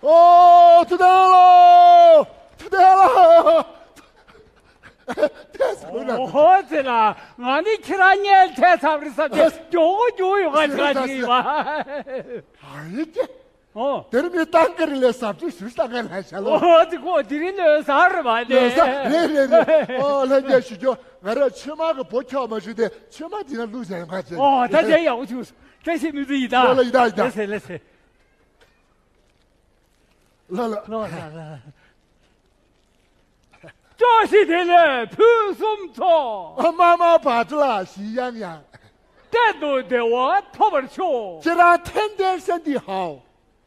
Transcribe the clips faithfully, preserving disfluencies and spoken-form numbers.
ཨོ། ཐུབ་བསྟན་ལགས། ཐུབ་བསྟན་ལགས། ཐལ་སོང་ན། ཨོ་ཙི་ལ། ང་ནི་ཁྱེད་རང་གཉིས་ཐལ་ཚར་རེད་བསམ་གྱི་མགྱོགས་པོ་མགྱོགས་ཡོང་ང་ཁྱེད་རང་གཉིས་ཡིན་པ། ཨ་ཡེ་ཀྱེ། ཨོ། དེར་མི་ཏང་ཀ་རི་ལས་ཟབ་ཅིག་ཞུ་ས་ག་ལ་ཤ་ལོ། ཨོ་ཙི་ཁོ་དེ་རིང་ལོས་ཟ་རེད་པ་ནི། ལོས་ཟ་རེད་རེད་རེད། ཨོ་ལྷན་རྒྱས་ཞུ་རྒྱུ། ང་རང་ཆུ་དམར་གི་བོ་ཁྱོག་མ་ཞུ་དེ་ཆུ་དམར་དེ་ན་ལུག་ཟ་ཡང་ཁ་ཆེ། ཨོ་ད་ཆེ་ཡག་པོ་བྱུང་། བཀྲ་ཤིས་སྨོན་འདུན་ཡིན་ད། ལོ་ལོ་ཡིན་ད་ཡིན་ད། ལེ་སེ་ལེ་སེ། ལ་ལ། ལོ་ལ་ལ། ཅོག་ཤི་དེ་ལས་ཕུན་སུམ་ཚོགས། ཨ་མ་མ་བ་ཏྲ་ལ་ཞི་ཡང་ཡང་། གཏན་དུ་བདེ་བ་ཐོབ་པར་ཤོག་ཁྱེད་རང་ཐན་ཏན་སན་ཏི་ཧའོ།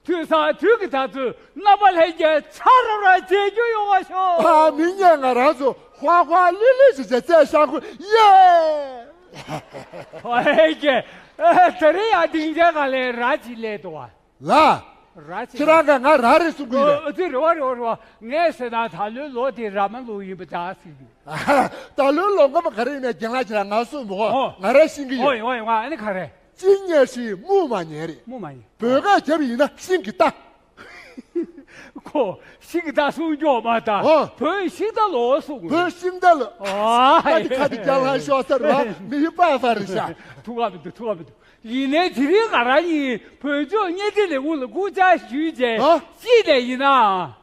དུས་སང་དུས་ཀྱི་ད་ཚོད་རྣམ་པ་ལྷན་རྒྱས་ཆ་རབ་ར་མཇལ་རྒྱུ་ཡོང་བ་ཤོག་ཨ་མི་ཉན་ང་རང་ཚོ་ཧ་ཧ་ལི་ལི་ཞིག་བྱས་བཙལ་ཤང་ཁུ་ཡེ། ཧོ་ཧེ་ཀྱེ། ད་རེས་ཡང་སྡིངས་ཆ་ག་ལས་ར་ཅིག་ལས་འདུག་བ། ལ། ར་ཅིག་ཁྱེད་རང་ག་ང་ར་རེད་གསུང་གི་ཡོད། ཨོ་ཙི་རེ་བ་རེ་བ་རེ་བ། ངས་ཟེར་ན་ད་ལོའི་ལོ་དེ་ར་མ་ལོ་ཡིན་པ་འདྲ་ཟེར་གི། ད་ལོའི་ལོ་མགོ་མ་ག་རེ་ཡིན་ནའི་རྒན་ལགས་ཁྱེད་རང་ང་གསུངས་མོ། ཨོ། ང་ར་ཤེས་གི་ཡོད། ཨོ་ཡོད་ཨོ་ཡོད། ཨ་ནི་ག་རེ། ཅི་ཉེ་ཤི་མུ་མ་ཉེ་རེད། མུ་མ་ཉེ། བོད་སྐད་རྒྱབ་ཡིན་ན་ཤིང་གི་རྟ། ཁོ་ཤིང་གི་རྟ་གསུང་རྒྱུ་མ་ད། ཨོ། བོད་ཤིང་རྟ་ལོ་གསུང་གི། བོད་ཤིང་རྟ་ལོ། ཨོ། ཁ་དི་ཁ་དི་རྒྱ་ལྷ་ཤོག་ས་ར་མི་ཡི་པ་ཧྥ་རི་ཤ། ཐུག་ག་མི་འདུག་ཐུག་ག་མི་འདུག་ཡིན་ནའི་དེ་རིང་ང་རང་གཉིས་བོད་ལྗོངས་བརྙན་འཕྲིན་ལས་ཁུངས་ལ་སྐུ་བཅར་ཞུས་རྗེས། ཨོ། ཅི་ནས་ཡིན་ན།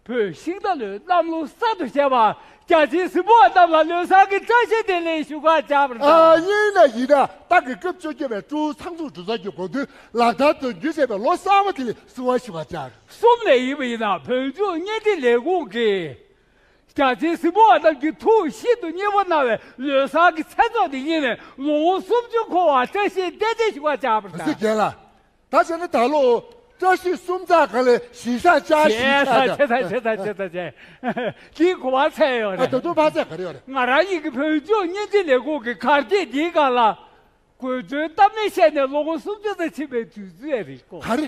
བོད་ཤིང་རྟ་ལོའི་གནམ་ལོ་གསར་དུ་བཞད་པ་རྒྱ་ཆེའི་གཟིགས་མོ་བ་རྣམས་ལ་ལོ་གསར་གྱི་བཀྲ་ཤིས་བདེ་ལེགས་ཞུ་ག་བཅར་བ་རེད། ཨ་ཡིན་ན་ཡིན་ན་ད་གི་སྐབས་བཅོ་བརྒྱད་པའི་ཀྲོའུ་ཚང་འཛོམས་གྲོས་ཚོགས་ཀྱི་དགོངས་དོན་ལག་བསྟར་དོན་འཁྱོལ་བྱས་པའི་ལོ་གསར་པ་དེ་ལ་བསུ་བ་ཞུ་བ་བཅར། གསུམ་ནས་ཡིན་པ་ཡིན་ན་བོད་ལྗོངས་བརྙན་འཕྲིན་ལས་ཁུངས་ཀྱིས་རྒྱ་ཆེའི་གཟིགས་མོ་བ་རྣམས་ཀྱི་ཐུགས་ཤིན་ཏུ་མཉེས་པོ་གནང་བའི་ལོ་གསར་གྱི་མཚན་ཚོགས་འདི་ཉིད་ནས་ལོ་ངོ་སུམ་ཅུ་འཁོར་བར་བཀྲ་ཤིས་བདེ་ལེགས་ཞུ་བར་བཅར་བ་དང་། ད་བྱས་ན་ད་ལོ་བཀྲ་ཤིས་གསུམ་ཚགས་ག་ལས་ཞི་ཤ་ཅག་ཞི་ཆ་ཆ་ཆ་ཆ་ཆ་ཆ་ཆ། ཅིག་གོ་བ་ཚད་ཡོད་རེད། ད་དུང་ཕ་ཚད་ག་རེ་ཡོད་རེད། ང་རང་ཉིད་ཀྱི་བོད་ལྗོངས་བརྙན་འཕྲིན་ལས་ཁུངས་ཀྱི་གར་སྟེགས་འདིའི་སྒང་ལ་དགོད་བྲོའི་གཏམ་གླེང་བཤད་ནས་ལོ་ངོ་སུམ་ཅུ་ཙམ་ཕྱིན་པའི་དུས་ཚོད་རེད་ཀོ། ག་རེ།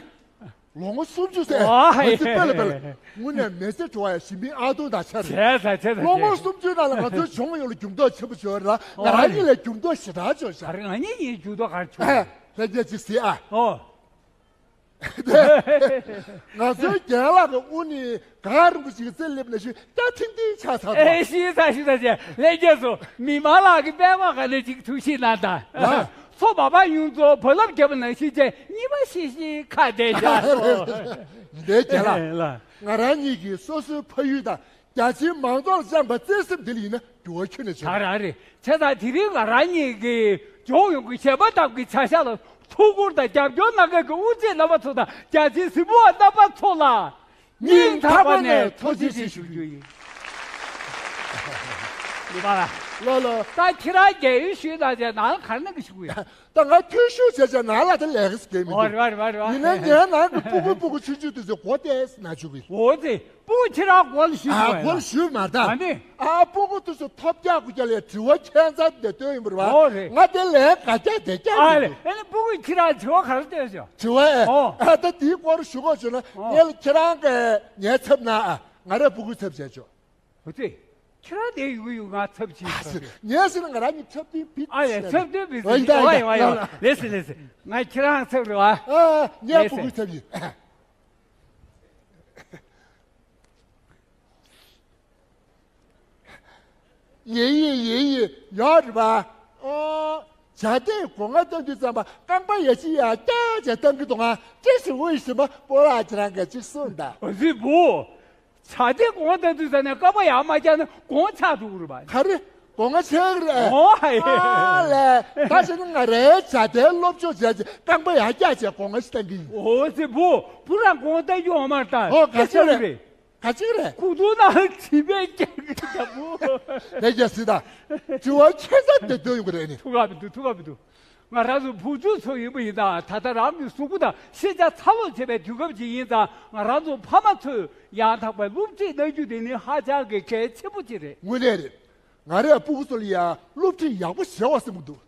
ལོ་ངོ་སུམ་ཅུ་ཟེར། ཨ་ཧ། ང་ཚོ་དཔེ་ལ་དཔེ་ལ། དངོས་གནས་མི་ཚེ་བྲོ་བ་ཡ་ཞི་མིའི་ཨ་སྟོང་དང་ཆ་རེད། བྱས་ཙང་བྱས་ཙང་ལོ་ངོ་སུམ་ཅུའི་ནང་ལ་ང་ཚོའི་ལྗོངས་ཡོངས་ལ་འགྱུར་ལྡོག་ཆེན་པོ་བྱུང་བ་རེད་ལ། ང་རང་ཉིད་ལ་འགྱུར་ལྡོག་ཞེ་དྲག་བྱུང་ཤག་ག་རེ་ང་གཉིས་ཀྱིས་འགྱུར་ལྡོག་ག་རེ་བྱུང་། ལྷན་རྒྱས་ཅིག་གཟིགས་ཨ། ཨོ། ང་ཚོའི་རྒན་ལགས་ཀྱི་དབུ་ནི་གངས་རིན་པོ་ཆེ་གི་རྩེར་སླེབས་ནས་ཤུལ་སྐྱ་ཐིང་ཐིང་ཆགས་ཚར་ཨེ་འདུག་ཤི་ཚ་ཤི་ཚ་ཅེ་ལྷན་རྒྱས་སུ་མི་མང་ལགས་ཀྱི་པད་མ་ག་ནས་ཅིག་ཐུགས་ཤིག་གནང་དང་། ལགས། མཚོ་འབབ་པ་ཡུན་ཚོ་བུ་ལམ་བརྒྱབ་པ་ནང་བཞིན་བྱས་གཉིད་མ་ཤི་ཤི་ཁ་བསྡད་བཞག་སོ། འདིའི་རྒན་ལགས། ལགས། ང་རང་ཉིད་ཀྱིས་སོ་སོའི་ཕ་ཡུལ་དང་རྒྱ་ཆེའི་མང་ཚོགས་ལ་བཅངས་པའི་བརྩེ་སེམས་འདི་ལ་ཡིན་ན་འགྱུར་བ་ཁྱོན་ནས་བྱུང་། ད་རང་རེད། བྱས་ཙང་དེ་རིང་ང་རང་ཉིད་ཀྱིས་ལྗོངས་ཡོངས་ཀྱི་གཞས་པ་རྣམས་ཀྱི་བྱ་གཞག་ལ་ཐུགས་ཁུར་དང་རྒྱབ་སྐྱོར་གནང་མཁན་གྱི་དབུ་འབྱེད་རྣམ་པ་ཚོ་དང་རྒྱ་ཆེའི་གཟིགས་མོ་བ་རྣམ་པ་ཚོ་ལ་སྙིང་ཐག་པ་ནས་ཐུགས་རྗེ་ཆེ་ཞུ་རྒྱུ་ཡིན། ལོ་ལོ། ད་ཁྱེད་རང་རྒྱལ་ཡོལ་ཞུས་ན་བྱས་ནང་ལ་ག་རེ་གནང་གི་ཞུ་གི་ཡོད། ད་ང་འཐུས་ཤོར་བྱས་བྱས་ནང་ལ་ད་ལས་ཀ་ཞིག་གས་མི་འདུག་ཨོ་རེད་བ་རེད་བ་རེད་བ། ཡིན་ན་ངའི་ནང་གི་སྤུ་གུ་སྤུ་གུ་ཆུང་ཆུང་དེ་ཚོ་གོ་ཏེས་ན་ཆུག་གི། འོ་ཙི་སྤུ་གུ་ཁྱེད་རང་གོ་ལ་ཞུས་ཨ་མ་གོ་ལ་ཡོད་ཞུས་མ་ད། ཨ་ནི། ཨ་སྤུ་གུ་དེ་ཚོ་ཐོབ་རྒྱག་དགོས་རྒྱག་ལས་དྲི་བ་ཁྱད་མཚར་དེ་བཏོན་ཡིན་པ་རེད་བ། འོ་རེད། ང་དེ་ལས་ག་རྒྱག་དེ་རྒྱག་ཨ་མི་རེད་འདུག་ཨ་ནི་སྤུ་གུ་ཁྱེད་རང་དྲི་བ་ག་རེ་བཏོན་ཤག་དྲི་བ་ཨེ། ཨོ། ཨ་ད་དེའི་སྐོར་ཞུ་དགོས་བྱུང་ན་ཨོ་ངས་ལ་ཁྱེད་རང་གི་ངའི་ཚབ་ན་ཨ་ང་རའི་སྤུ་གུའི་ཚབ་བྱས་ཆོག་འོ་ཙི། ཁྱེད་རང་དེ་ཡུག་ཡུག་ང་ཚབ་ཅིག་ཨ་ཟེར། ངས་ཟེར་ན་ང་རང་གཉིས་འཁྲབ་སྟོན་བི་ཨ་ཡ་འཁྲབ་སྟོན་བི་ཨ་ཡ་ཡ་ཡ་ལེ་སི་ལེ་སི། ང་ཁྱེད་རང་ཚབ་རེད་བ། ཨ་ངས་ལེ་སི་སྤུ་གུའི་ཚབ་ཡིན། ཡེ་ཡེ་ཡེ་ཡེ་ཡོད་རེད་བ། ཨོ། བྱ་དེ་སྒོ་ང་བཏང་དུས་ཙམ་པ་རྐང་པ་ཡ་ཅི་ཡ་ཀྱ་ཀྱ་བཏང་གི་འདུག་ང་ཅི་ཞིག་འོས་ཞིག་མ་སྤོ་ལགས་ཁྱེད་རང་ག་ཅིག་གསུངས་ད། འོ་ཟི་བུ། བྱ་དེ་སྒོ་ང་བཏང་དུས་ཙམ་ནས་རྐང་པ་ཡར་མ་བཀྱག་ན་སྒོ་ང་ཆག་འགྲོ་གི་རེད་བ། ག་རེ། སྒོ་ང་ཆག་གི་རེད། ཨོ་ཧ་ཡེ། ཨ་ལས། ད་བྱས་ན་ང་རའི་བྱ་དེ་སློབ་སྦྱོང་བྱས་རྗེས་རྐང་པ་ཡར་བཀྱག་བྱས་སྒོ་ང་ཞིག་བཏང་གི་ཡིན། འོ་ཟི་བུ། བུ་རང་སྒོ་ང་བཏང་རྒྱུ་འོ་མ་རེད་ད། ཨོ་ག་ཅི་རེད། ག་ཅི་རེད། ཁུ་ཐུ་ན་བྱིས་པའི་སྐྱེ་གི་ད་བུ། ལས་རྒྱ་སྲིད་ད། དྲི་བ་ཁྱད་མཚར་དེ་འདོན་ཡོང་གི་རེད་ནི། ཐུགས་ཁག་མི་འདུག་ཐུགས་ཁག་མི་འདུག་ང་རང་ཚོ་བུ་ཕྲུག་ཚོ་ཡིན་པ་ཡིན་ད་ད་ལྟ་རང་གི་གཟུགས་པོ་དང་ཤེས་བྱ་འཚར་ལོངས་བྱེད་པའི་དུས་སྐབས་ཅིག་ཡིན་ཙང་ང་རང་ཚོ་ཕ་མ་ཚོས་ཡང་དག་པའི་སློབ་ཁྲིད་གནང་རྒྱུ་དེ་ནི་ཧ་ཅང་གི་གལ་ཆེན་པོ་ཅིག་རེད། དངོས་གནས་རེད། ང་རའི་སྤུ་གུ་ཚོ་ལ་ཡང་སློབ་ཁྲིད་ཡག་པོ་ཞེ་པོ་གསན་གྱི་འདུག་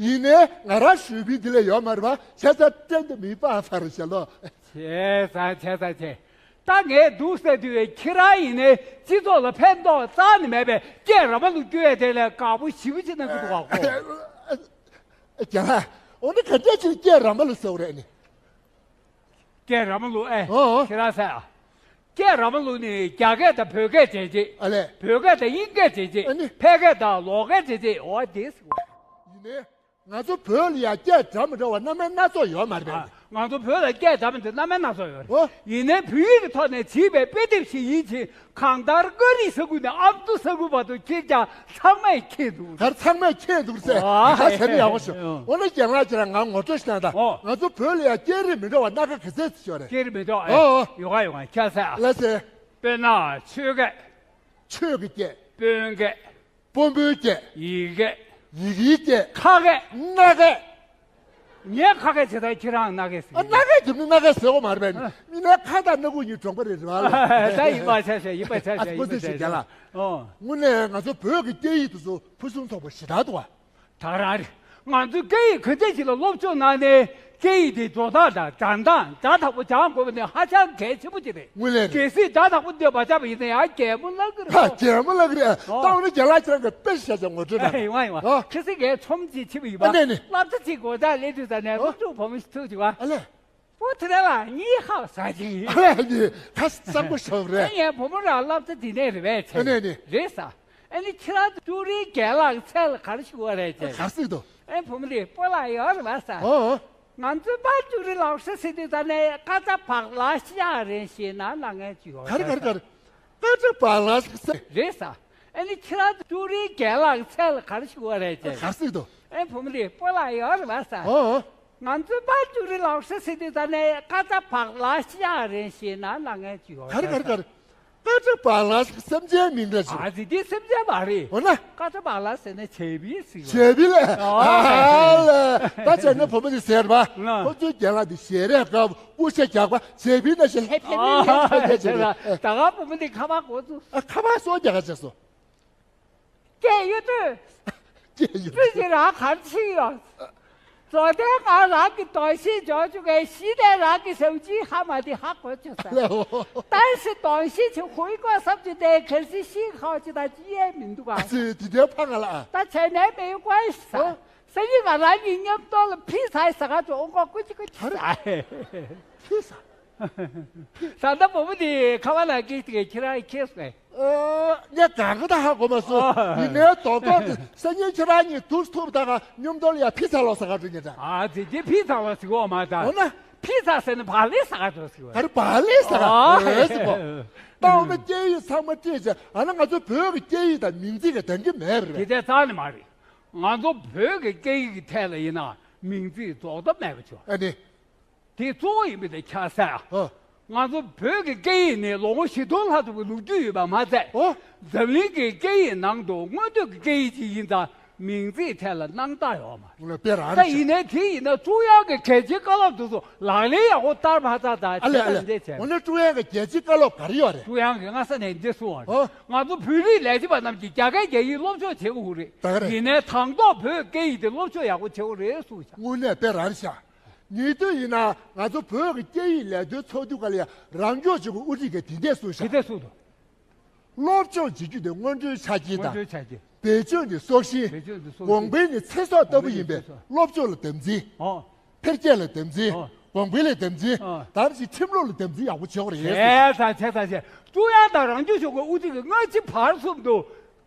ཡིན་ནའི་ང་རང་ཞུ་བའི་འདི་ལས་ཡོད་མ་རེད་པ། བྱས་ཙང་བསྟན་དུ་མི་སྤང་ཧྥ་རེ་ཞེ་ལོ། བྱས་ཙང་བྱས་ཙང་བྱས། ད་ངས་འདུག་ཟེར་དུས་ཁྱེད་རང་ཡིན་ནའི་སྤྱི་ཚོགས་ལ་ཕན་ཐོགས་རྩ་ནས་མེད་པའི་སྐད་ར་མ་ལུག་སྐྱོ་ཡས་དེ་ལས་དགའ་པོ་ཞེ་པོ་ཅིག་གནང་གི་འདུག་ག་ཁོ། རྒན་ལགས། འོ་ན་ག་འདྲ་ཅིག་སྐད་ར་མ་ལུག་ཟེར་བ་རེད་ནི། སྐད་ར་མ་ལུག་ཨེ། ཨོ། ཁྱེད་རང་ཟེར་ཨ། སྐད་ར་མ་ལུག་ནི་རྒྱ་སྐད་དང་བོད་སྐད་འདྲེས་རྗེས། ཨ་ལས། བོད་སྐད་དང་དབྱིན་སྐད་འདྲེས་རྗེས། ཨ་ནི། ཕལ་སྐད་དང་ལོག་སྐད་འདྲེས་རྗེས། འོ་དེ་ཟེར་བ། ཡིན་ནའི། ང་ཚོ་བོད་ལ་ཡང་སྐད་འདྲ་མི་འདྲ་བ་སྣ་མིན་སྣ་ཚོགས་ཡོད་མ་རེད་པས། ང་ཚོ་བོད་ལ་སྐད་འདྲ་མི་འདྲ་སྣ་མིན་སྣ་ཚོགས་ཡོད་རེད། ཨོ། ཡིན་ནའི་བོད་ཡིག་གི་ཐོག་ནས་བྲིས་པའི་དཔེ་དེབ་ཞིག་ཡིན་ཕྱིན། གང་ལྟར་ཀ་རི་ས་ཁུལ་ནས་ཨ་མདོ་ས་ཁུལ་བར་དུ་ཁྱེད་ཅག་ཚང་མས་མཁྱེན་འདུག་གར་ཚང་མས་མཁྱེན་འདུག་ཟེར། ཨ། ད་བྱས་ན་ཡག་པོ་ཞུ། ཨོ། འོ་ན་རྒན་ལགས་ཁྱེད་རང་ང་ངོ་སྤྲོད་ཞིག་གནང་དང་། ཨོ། ང་ཚོ་བོད་ལ་ཡང་སྐད་རིགས་མི་འདྲ་བ་སྣ་ཁ་ག་ཚད་ཅིག་ཡོད་རེད། སྐད་རིགས་མི་འདྲ་བ། ཨོ། ཨོ། ཡོད་ག་ཡོད་ག་ཁྱེད་ཟེར། ལགས་སེ། དཔེར་ན་ཆོས་སྐད། ཆོས་ཀྱི་སྐད། དཔོན་སྐད། དཔོན་པོའི་སྐད། ཡིག་སྐད། ཡི་གེའི་སྐད། ཁ་སྐད། སྣ་སྐད། ངས་ཁ་སྐད་བྱེད་དུས་ཁྱེད་རང་སྣ་སྐད་ཟེར། ཨ། སྣ་སྐད་བྱེད་ནི་སྣ་སྐད་ཟེར་བ་མ་རེད་པས། ཨ། མི་སྣའི་ཁ་དང་སྣ་ཁུག་གཉིས་གྲོགས་པོ་རེད་རེད་བ། ད་ཡིན་པ་ཆ་བཞག་ཡིན་པ་ཆ་བཞག་ཨ། ཡིན་པ་ཆ་བཞག་ལ། ཨོ། དངོས་གནས་ང་ཚོ་བོད་ཀྱི་སྐད་ཡིག་དེ་ཚོ་ཕུན་སུམ་ཚོགས་པ་ཞེ་དྲག་འདུག་བ། ད་རང་རེད། ང་ཚོས་སྐད་ཡིག་ག་འདྲ་ཞིག་ལ་སློབ་སྦྱོང་གནང་ནའི་སྐད་ཡིག་དེ་འགྲོ་སྟངས་དང་སྦྱང་སྟངས་སྒྲ་དག་པོ་སྦྱང་དགོས་པ་ནི་ཧ་ཅང་གལ་ཆེན་པོ་ཅིག་རེད། དངོས་གནས་རེད། གལ་སྲིད་སྒྲ་དག་པོ་འདོན་མ་བྱས་པ་ཡིན་ན་ཡང་རྒྱལ་མོ་བརླག་གི་རེད། ཧ། རྒྱལ་མོ་བརླག་གི་རེད། ཨོ། ད་འོ་ན་རྒན་ལགས་ཁྱེད་རང་གིས་དཔེ་ཞིག་བཞག་བྱས་ངོ་སྤྲོད་གནང་། ཡིན་བ་ཡིན་བ། ཨོ། ཁ་སང་ངས་ཚོམས་ཅིག་ཕྱིན་པ་ཡིན་པ། ཨ། ནས་ནས། སློབ་གྲྭ་གཅིག་སྒོ་རྩར་སླེབས་དུས་ཙམ་ནས། ཨོ། སློབ་ཕྲུག་བུ་མོ་ཞིག་ཐུག་བྱུང་བ། ཨ་ལས། པོ་ཏི་ར་ལ་གཉིད་ཧ་ཟ་གི་ཡིན། ཨ་ལས། ཁ་གསང་པོ་ཞོག་རེད། ཨ། ངའི་བུ་མོ་རང་སློབ་གྲྭ་འདི་ནས་རེད་པས། ཨ། ནས་ནས། རེད་ཟེར། ཨ་ནི་ཁྱེད་རང་ཚོ་ཀྲུའུ་རེན་རྒན་ལགས་མཚན་ལ་ག་རེ་ཞུ་བ་རེད་ཅེས། ག་རེ་ཟེར་འདུག་ཨ། བུ་མོ་དེས་སྤོ་ལགས་ཡོད་རེད་པ་ཟེར། ཨོ། ང་ཚོའི་པཱ་ཀྲུའུ་རེན་ལགས་ཟེར་དུས་ཙམ་ནས་ཀ་ཙ་བག་ལ་ཤ་རེད་ཞེས་ན་ན་ངས་ཅི་ཡོད་ག་རེ་ག་རེ་ག་རེ། ཀ་ཙ་བག་ལ་ཤ་ཟེར། རེད་ཟེར། ཨ་ནི་ཁྱེད་རང་ཚོ་ཀྲུའུ་རེན་རྒན་ལགས་མཚན་ལ་ག་རེ་ཞུ་བ་རེད་ཅེས། ག་རེ་ཟེར་འདུག་ཨ། བུ་མོ་དེས་སྤོ་ལགས་ཡོད་རེད་པ་ཟེར། ཨོ། ང་ཚོའི་པཱ་ཀྲུའུ་རེན་ལགས་ཟེར་དུས་ཙམ་ནས་ཀ་ཙ་བག་ལ་ཤ་རེད་ཞེས་ན་ན་ངས་ཅི་ཡོད་ག་རེ་ག་རེ་ག་རེ། ཀ་ཙ་བག་ལ་ཤ་སེམས་ཅན་མིང་འདྲ་ཞིག་ཨ་ཙི། འདི་སེམས་ཅན་མ་རེད། འོ་ན། ཀ་ཙ་བག་ལ་ཟེར་ན་བྱ་བིལ་ཟེར་བ། བྱ་བིལ་ལ། ཨ། ཨ་ལ། ད་བྱས་ན་བུ་མོ་དེས་ཟེར་བ། ང་། ཁོ་ཚོའི་རྒན་ལགས་དེ་ཞལ་རས་དཀར་པོ་སྐུ་ཤ་རྒྱགས་པ་བྱ་བིལ་ནང་བཞིན་ལྷེབ་ལྷེབ་ལྷེབ་ལྷེབ་ཨ། ཐོན་མཁན་ཅིག་རེད། ད་ག་བུ་མོ་དེས་ཁ་པར་འགོ་བཙུགས། ཨ། ཁ་པར་སོ་རྒྱག་ག་བྱས་སོང་། སྐད་ཡོད་དུས། སྐད་ཡོད་དུས། ཅི་རང་གར་ཕྱིན་ཡོད། རྫོགས་ལྡན་ང་རང་གི་གདོང་ཤེས་འཇོག་བཅུག་གས་གཞི་ནས་རང་གི་ཞབས་ཕྱི་ཧ་མ་དེ་ཧ་གོ་བཅུག་ས། ལའོ། ཏན་ཞིག་གདོང་ཤེས་ཆེ་ཧུའི་ཀོ་བསམ་བཅུག་དེ་གལ་སྲིད་ཤིང་ཁའོ་ཅི་དང་ཅི་ཡས་མི་འདུག་ཨ། ཨ་ཙི། དེ་འདྲའི་ཕ་ང་ལ་ཨ། ད་བྱས་ནས་མེ་ཀོན་ཟ། ཨ། སང་ཉིན་ང་རང་གཉིས་མཉམ་དུ་ལ་ཕི་ཚ་ཟ་ག་འགྲོ་འོང་གོ་ཀུ་ཅི་ཀུ་ཅི་ཟ། ཕི་ཟ། ད་ལྟ་བུ་མོ་དེས་ཁ་པར་ནང་སྐད་དེ་ཁྱེད་རང་ཁྱེར་སོང་ངས། ཨ། ངས་གང་ག་ད་ཧ་གོ་མ་སོང་། ཨ། ཡིན་ནའི་རྡོག་རྡོག་དེ་སང་ཉིན་ཁྱེད་རང་གཉིས་འདུག་ཐུབ་ད་ག་མཉམ་དུ་ལ་ཡ་ཕི་ཚ་ལོ་ཟ་ག་འགྲོ་ཉེ་ད། ཨ་ཙི། དེ་ཕི་ཚ་ལོ་ཟེར་གོ་མ་ད། འོ་ན། ཕི་ཚ་ཟེར་ན་བག་ལེབ་ཟ་ག་འགྲོ་ཟེར་གོ། ག་རེ་བག་ལེབ་ཟ་ག་ཨ། འགྲོ་ཟེར་གོ། ད་འོ་ན་སྐད་ཡིག་ཚང་མ་བྲིས་བྱས་ཨ་ན་ང་ཚོ་བོད་ཀྱི་སྐད་ཡིག་དང་མིང་ཚིག་གི་འདང་གི་མེད་རེད། དེ་དེ་རྩ་ནས་མ་རེད། ང་ཚོ་བོད་ཀྱི་སྐད་ཡིག་གི་ཐད་ལ་ཡིན་ན་མིང་ཚིག་རྫོགས་མཐའ་མེད་པ་བྱུང་། ཨ་ནི། དེ་གཙོ་བོ་ཡིན་པ་དེ་ཆགས་ས། ཨ། ང་ཚོ་བོད་ཀྱི་སྐད་ཡིག་ནི་ལོ་ངོ་བཞི་སྟོང་ལྷག་ཙམ་གྱི་ལོ་རྒྱུས་ཡོད་པ་མ་ཟད། ཨོ། འཛམ་གླིང་གི་སྐད་ཡིག་ནང་དུ་མངོན་བསྟོད་ཀྱི་སྐད་ཡིག་ཅིག་ཡིན་ཙང་མིང་ཚིག་ཐད་ལ་སྣང་དག་ཡོད་མ་རེད། དཔེ་རང་རེད། ད་ཡིན་ནའི་དེ་ཡིན་ན་ཀྲུང་དབྱང་གི་གལ་ཆེའི་བཀའ་སློབ་དེ་ཚོ་ལག་ལེན་ཡག་པོ་བསྟར་མ་ཚར་ཙང་ཨ་ལས་ཨ་ལས། འདི་བྱས། འོ་ན་ཀྲུང་དབྱང་གི་གལ་ཆེའི་བཀའ་སློབ་ག་རེ་ཡོད་རེད། ཀྲུང་དབྱང་གིས་སྔ་ས་ནས་འདི་གསུངས་པ་རེད། ཨོ། ང་ཚོ་བོད་རིགས་ལས་བྱེད་པ་རྣམས་ཀྱིས་རྒྱ་སྐད་རྒྱ་ཡིག་སློབ་སྦྱོང་བྱེད་དགོས་རེད། ད་ག་རེད། ཡིན་ནའི་དང་ཐོག་བོད་སྐད་ཡིག་དེ་སློབ་སྦྱོང་ཡག་པོ་བྱེད་དགོས་རེད་གསུངས་ཤག་དངོས་གནས་དཔེ་རང་རེད་ཤག་ཉེ་དུས་ཡིན་ན་ང་ཚོ་བོད་ཀྱི་སྐད་ཡིག་ལས་དོན་ཚོགས་འདུ་སྐབས་ལ་ཡང་རང་སྐྱོང་ལྗོངས་ཀྱི་དབུ་ཁྲིད་ཀྱིས་དེ་འདྲས་གསུངས་ཤག་དེ་འདྲས་གསུངས་འདུག་སློབ་སྦྱོང་བྱེད་རྒྱུ་དེ་སྔོན་འགྲོའི་ཆ་རྐྱེན་དང་། སྔོན་འགྲོའི་ཆ་རྐྱེན། བེད་སྤྱོད་ནི་སྲོག་ཤིང་། བེད་སྤྱོད་ནི་སྲོག་ཤིང། གོང་འཕེལ་ནི་ཚེ་སྲོག་ལྟ་བུ་ཡིན་པས་ཚེ་སྲོག་སློབ་སྦྱོང་ལ་དམ་འཛིན། ཨོ། འཕེལ་རྒྱས་ལ་དམ་འཛིན། ཨོ། གོང་འཕེལ་ལ་དམ་འཛིན། ཨོ། ད་ནི་ཁྲིམས་ལུགས་ལ་དམ་འཛིན་ཡག་པོ་བྱེད་དགོས་རེད། བྱས་ཙང་བྱས་ཙང་བྱས། ཀྲུང་དབྱང་དང་རང་སྐྱོང་ལྗོངས་ཀྱི་དབུ་ཁྲིད་ཀྱིས་སྔ་ཕྱི་བར་གསུམ་དུ་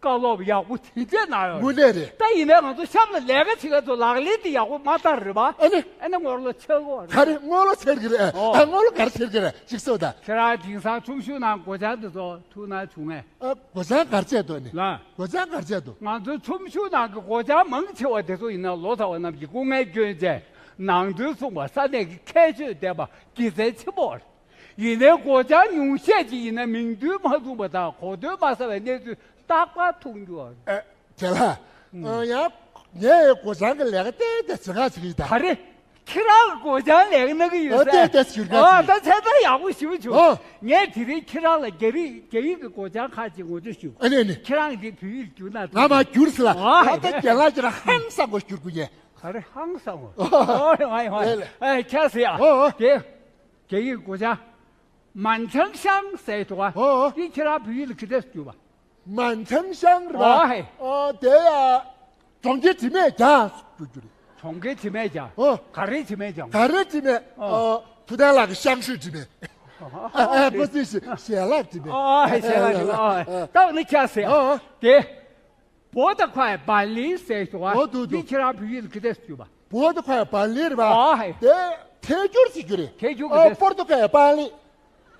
བཀའ་སློབ་ཡག་པོ་དེ་འདྲས་གནང་ཡོད་རེད། དངོས་གནས་རེད། ད་ཡིན་ནའི་ང་ཚོ་གཤམ་ལ་ལས་ཀ་བྱེད་མཁན་ཚོ་ལག་ལེན་དེ་ཡག་པོ་མ་བསྟར་རེད་པ། ཨ་ནི། ཨ་ནི་ངོ་ལོག་ཆགས་ཀྱི་ཡོད་རེད། ག་རེ་ངོ་ལོག་ཆགས་ཀྱི་རེད། ཨོ། ཨ། ངོ་ལོག་ག་རེ་ཆགས་ཀྱི་རེད་ཅིག་གསུངས་དང་། ཁྱེད་རང་དེང་སང་ཁྲོམ་གཞུང་ནང་སྒོ་བྱང་དེ་ཚོ་ཐུག་ན་བྱུང་ངས། ཨ། སྒོ་བྱང་ག་རེ་བྱས་འདུག་ནི། ལགས། སྒོ་བྱང་ག་རེ་བྱས་འདུག་ང་ཚོའི་ཁྲོམ་གཞུང་ནང་གི་སྒོ་བྱང་མང་ཆེ་བ་དེ་ཚོ་ཡིན་ན་ལོ་ཙཱ་བ་རྣམས་ཀྱིས་སྐུ་ངལ་བསྐྱོན་བྱས་ནང་དོན་གསུངས་པ་ས་གནས་ཀྱི་ཁྱད་ཆོས་ལྡན་པ་དགེ་མཚན་ཆེན་པོ་རེད། ཡིན་ནའི་སྒོ་བྱང་ཉུང་ཤས་ཅིག་ཡིན་ན་མིང་དོན་མ་མཚུངས་པ་དང་གོ་དོན་མ་གསལ་བའི་གནས་ཚུལ་རྟག་པར་མཐོང་རྒྱུ་ཡོད་རེད། ཨེ། རྒན་ལགས། ཨ། ཡང་། ངས་སྒོ་བྱང་གི་ལས་ཀ་ཏན་ཏན་བྱེད་ག་བྱེད་ཀྱི་ཡིན་ད། ག་རེ། ཁྱེད་རང་གི་སྒོ་བྱང་ལས་ཀ་གནང་གི་ཡོད་ཨོ་ཟེར། ཏན་ཏན་བྱེད་ག་ཨོ། བྱེད་ད་ཚད་ལྡན་ཡག་པོ་ཞེ་པོ་བྱུང་། ཨོ། ངས་དེ་རིང་ཁྱེད་རང་ལ་རྒྱ་རིགས་རྒྱ་ཡིག་གི་སྒོ་བྱང་ཁག་ཅིག་ངོ་སྤྲོད་ཞུ། ཨ་ནི་ཨ་ནི། ཁྱེད་རང་གིས་བོད་ཡིག་བསྒྱུར་ན། ང་མ་བསྒྱུར་ཟེར་ལ། ཨོ། ད་ལྟ་རྒན་ལགས་ཁྱེད་རང་ཧང་སང་པོ་བསྒྱུར་དགོས་ཉེ། ག་རེ་ཧང་སང་པོ། ཨོ། ཨོ་ཨོ་ཨོ། ལགས་ལགས། ཨེ་ཁྱེད་ཟེར་ཡ། ཨོ་ཨོ། དེ། རྒྱ་ཡིག་སྒོ་བྱང་། མན་ཁྲང་ཤང་ཟེར་འདུག་ག་ཨོ་ཨོ། འདི་ཁྱེད་རང་བོད་ཡིག་ལ་ག་འདྲས་བསྒྱུར་བ། མན་ཁྲང་ཤང་རེད་པ། ཨོ་ཧེ། ཨོ་དེ་ཡ། གྲོང་ཁྱེར་དྲི་མེད་རྒྱང་བསྒྱུར་རྒྱུ་རེད། གྲོང་ཁྱེར་དྲི་མེད་རྒྱང་། ཨོ། ག་རེ་དྲི་མེད་རྒྱང་། ག་རེ་དྲི་མེད། ཨོ། ཨོ། ཕུ་ཐན་ལགས་ཀྱི་ཤང་ཤོས་འགྲིག་མེད། ཨ་ཨ་ཨ་ཁོ་ཚོས་ཞལ་ལག་འགྲིག་མེད། ཨ་ཨ་ཞལ་ལག་འགྲིག་མེད། ཨ་ཨ་ད་འོ་ན་ཁྱེད་ཟེར། ཨ་ཨ་དེ། བོ་ད་ཁ་བ་ལི་ཟེར་ཞོག་ཨ། འོ་འདུག་འདུག་དེ་ཁྱེད་རང་བོད་ཡིག་ལ་ག་འདྲས་ཟེར་གྱུར་པ། བོ་ད་ཁ་བ་ལི་རེད་པ། ཨ་ཧེ། དེ་ཐལ་འགྱུར་ཟེར་རྒྱུ་རེད། ཐལ་འགྱུར་གྱི་ཨ་རེད། པོར་ཏོ་ཁ་བ་པང་ལི།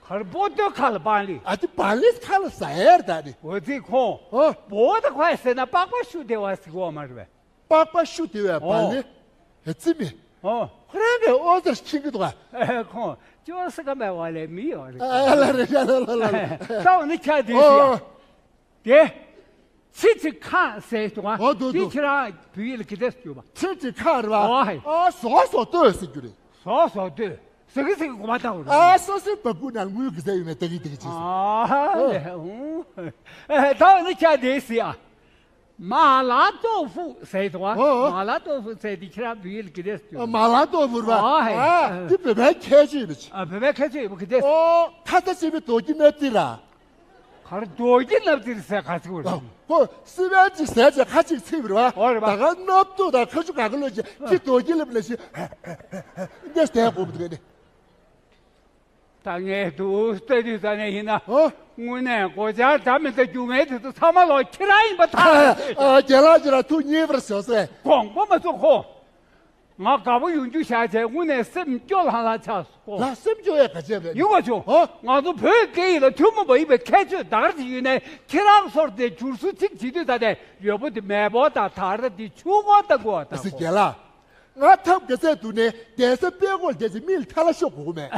གར་པོ་ཏོ་ཁ་ལ་པང་ལི། ཨ་དེ་པང་ལི་ཁ་ལ་ཟ་ཡར་ད་ནི། འོ་ཙི་ཁོང་། ཨ། བོ་ད་ཁ་བ་ཟེར་ན་པགས་པ་ཤུ་དེ་བ་ཟེར་གོ་མ་རེད་པས། པགས་པ་ཤུ་དེ་བས་པང་ལི། ཨོ། ཨེ་ཙི་མི། ཨོ། ཁོ་རང་གི་ཨོ་ཙར་ཁྱིང་གི་འདུག་ཨ། ཁོང་ཅོ་སི་ཀ་མེ་བ་ལས་མི་ཡོད་རེད། ཨ་ལ་རེད་ལ་ལ་ལ་ལ། ད་འོ་ནི་ཁྱ་དེ་ཨོ། ཟེར་ཡ། དེ། ཚི་ཚི་ཁ་ཟེར་དུ་ང་། ཨོ་འདུག་འདི་འདུག་ཁྱེད་རང་བོད་ཡིག་ལ་ག་འདྲས་སུ་བསྒྱུར་བ། ཚི་ཚི་ཁ་རེད་བ། ཨོ་ཧེ། ཨ་ཟོ་ཟོ་ལྟོས་ཟེར་རྒྱུ་རེད། ཟོ་ཟོ་ལྟོས། ཟ་གི་ཟ་གི་གོ་མ་བཏང་བ་རེད། ཨ་སོ་སོའི་བ་སྤུ་ནང་དངུལ་གི་ཟ་ཡོད་མེད་ལྟ་གི་ལྟ་གི་ཅིག་ཟེར། ཨ་ལེ་ཧུང་། ཨེ་ད་འོ་ནི་ཁྱེད་དེ་ཟེར་ཨ། མ་ལ་ཏོ་ཧྥུ་ཟེར་དུ་བ། ཨོ། མ་ལ་ཏོ་ཧྥུ་ཟེར་དེ་ཁྱེད་རང་བོད་ཡིག་ལ་ག་འདྲས་སུ་བསྒྱུར་བ། མ་ལ་ཏོ་ཧྥུ་རེད་བ། ཨོ་ཧེ། ཨ་དེ་བོད་པའི་ཁྱད་ཆོས་ཡོད་པ་ཅིག་ཨ་བོད་པའི་ཁྱད་ཆོས་ཡོད་པ་ག་འདྲས་སུ། ཨོ་ཁ་ས་ཆེ་བའི་རྡོ་རྒྱུ་སྣབས་རྩི་ར། གར་རྡོ་རྒྱུ་སྣབས་རྩི་ཟེར་ག་ཚིག་རེད། ཨ་ཁོ་སི་པན་གྱི་ཟས་བཅས་ཁ་ཅིག་ཚིག་རེད་བ། ཨོ་རེད་བ། ད་ག་སྣབས་ཏོ་དང་ཁ་ཆུ་ག་ག་ལོ་ཅིག་ཅི་རྡོ་རྒྱུ་ལབ་ན་ཞིག་འདི་ཟས་གོ་མི་འདུག་ནི། ད་ངས་འདུག་ལྟ་དུས་ད་ནས་ཡིན་ན། ཨོ། དངོས་གནས་སྒོ་ཆར་འདྲ་མི་འདྲ་རྒྱུག་མཁན་དེ་ཚོ་ཚང་མ་ལོ་ཁྱེད་རང་ཡིན་པ་ཐག་ཨ་རྒན་ལགས་ཁྱེད་རང་ཐུགས་མཉེས་པར་ཞོག་ཟེར། དགོངས་པ་མ་ཚོམ་ཁོ། ང་དགའ་པོ་ཡོང་རྒྱུ་བཞག་བྱས་དངོས་གནས་སེམས་སྐྱོ་ལྷང་ལྷང་ཆགས་སོང་། ལ་སེམས་སྐྱོ་ཡས་ག་བྱས་རེད། ཡོང་བ་བྱུང་། ཨོ། ང་ཚོ་བོད་སྐད་ཡིག་ལ་ཐུན་མོང་མ་ཡིན་པའི་ཁྱད་ཆོས་ད་ག་རེ་ཞིག་ཡོད་ནའི་ཁྱེད་རང་ཚོར་དེ་བསྒྱུར་བཅོས་ཅིག་བྱེད་དུས་ད་ལྟའི་ཡོད་པོ་དེ་མེད་པོ་དང་ད་ར་དེ་ཆུ་འཁོར་ལྟ་དགོས་བ་ད་ཨ་ཙི་ཁོ། རྒན་ལགས། ང་ཐབས་ག་ཚད་འདུག་ནས་གདན་ས་དཔལ་སྒོར་བསྡད་ཅིག་མི་ལ་ཐ་ལ་ཤོག་དགོས་མེད།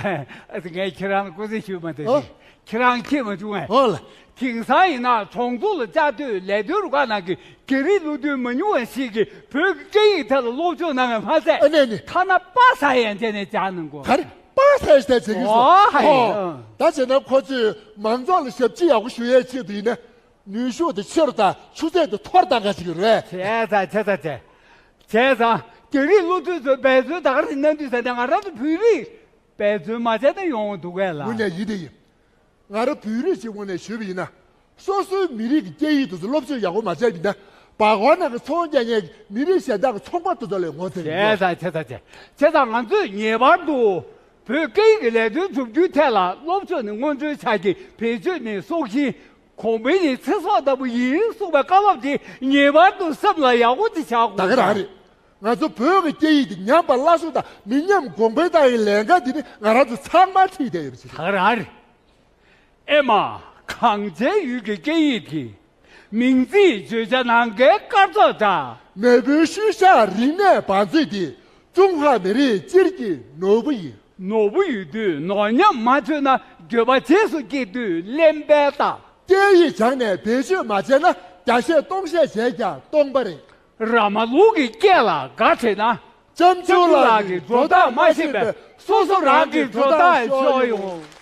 ཨ་ཙི་ངས་ཁྱེད་རང་ལ་སྐུ་རྩེད་ཞུས་མ་ཐུབ་ཨོ། ཅིག་ཁྱེད་རང་ཁྱེད་མ་བྱུང་ངས། ཨོ་ལ། དེང་སང་ཡིན་ན་གྲོང་ཚོ་ལ་བཅའ་སྡོད་ལས་དོན་རུ་ཁག་ནང་གི་རྒྱ་རིགས་བློ་མཐུན་མ་ཉུང་བ་ཞིག་གིས་བོད་ཀྱི་སྐད་ཡིག་ཐད་ལ་སློབ་སྦྱོང་གནང་བས་མ་ཟད། ཨ་ནས་ནི། ཐ་ན་པ་ས་ཡན་ཆད་ནས་སྦྱང་གནང་གོ། ག་རེ་པ་ས་ཡན་ཆད་བྱེད་ཀྱི་སོང་། ཨོ་ཧ་ཡ། ཨོ། ད་བྱས་ན་ཁོ་ཚོས་མང་ཚོགས་ལ་ཞབས་ཕྱི་ཡག་པོ་ཞུ་ཡས་ཆེད་དུ་ཡིན་ན། ནུས་ཤུགས་དེ་ཆེ་རུ་དང་ཆུ་ཚད་དེ་མཐོ་རུ་གཏང་ག་ཅིག་རེད། བྱས་ཙང་བྱས་ཙང་བྱས། བྱས་ཙང་རྒྱ་རིགས་བློ་མཐུན་ཚོས་འབད་བརྩོན་ད་ག་རེ་གནང་དུས་ཟེར་ནས་ང་རང་ཚོ་བོད་རིགས་འབད་བརྩོན་མ་བྱས་ན་ཡོང་འདུག་གས་ལ། དངོས་གནས་ཡིན་དེ་ཡིན། ང་རང་བོད་རིགས་ཀྱི་ངོས་ནས་ཞུས་པ་ཡིན་ན། སོ་སོའི་མི་རིགས་ཀྱི་སྐད་ཡིག་དེ་ཚོ་སློབ་སྦྱོང་ཡག་པོ་མ་བྱས་པ་ཡིན་ན། སྦག་སྒོར་ནང་གི་ཚོང་རྒྱག་མཁན་གྱི་མི་རིགས་གཞན་དག་གི་ཚོང་པ་དེ་ཚོ་ལས་ངོ་ཚ་ཡོང་གི་རེད། བྱས་ཙང་བྱས་ཙང་བྱས། བྱས་ཙང་ང་ཚོས་ངེས་པར་དུ་བོད་སྐད་ཡིག་གི་ལས་དོན་བསྒྲུབ་རྒྱུའི་ཐད་ལ་སློབ་སྦྱོང་ནི་སྔོན་འགྲོའི་ཆ་རྐྱེན། བེད་སྤྱོད་ནི་སྲོག་ཤིང་། གོང་འཕེལ་ནི་ཚེ་སྲོག་ལྟ་བུ་ཡིན་གསུངས་པའི་བཀའ་སློབ་དེ་ངེས་པར་དུ་སེམས་ལ་ཡག་པོ་ཅིག་བཞག་དགོས། ད་ག་རང་རེད། ང་ཚོ་བོད་ཀྱི་སྐད་ཡིག་དེ་ཉམས་པ་སླར་གསོ་དང་མི་ཉམས་གོང་འཕེལ་གཏོང་བའི་ལས་འགན་དེ་ནི་ང་རང་ཚོ་ཚང་མར་འཁྲི་བསྡད་ཡོད་པ་ཞིག་རེད། ད་ག་རང་རེད། ཨེ་མ། གངས་ཅན་ཡུལ་གྱི་སྐད་ཡིག་དེ། མིང་ཚིག་བརྗོད་བྱ་ནམ་མཁའི་སྐར་ཚོགས་འདྲ། མེས་པོའི་ཤུལ་བཞག་རིག་གནས་བང་མཛོད་དེ། ཀྲུང་ཧྭ་མི་རིགས་སྤྱིར་གྱི་ནོར་བུ་ཡིན། ནོར་བུ་ཡོད་དུས་ནོར་ཉམས་མ་བཅོས་ན། འགྱོད་པ་རྗེས་སུ་སྐྱེ་དུས་གླེན་པའི་རྟགས། སྐད་ཡིག་སྦྱངས་ནས་བེད་སྤྱོད་མ་བྱས་ན། བརྒྱ་བཤད་སྟོང་བཤད་བྱས་ཀྱང་སྟོང་པ་རེད། ར་མ་ལུག་གི་སྐད་ལ་དགའ་བྱེད་ན། ལྕམ་ཆུང་ལགས་ཀྱི་འགྲོ་སྟངས་མ་ཤེས་པས་སོ་སོ་རང་གི་འགྲོ་སྟངས་ཤོར་ཡོང་།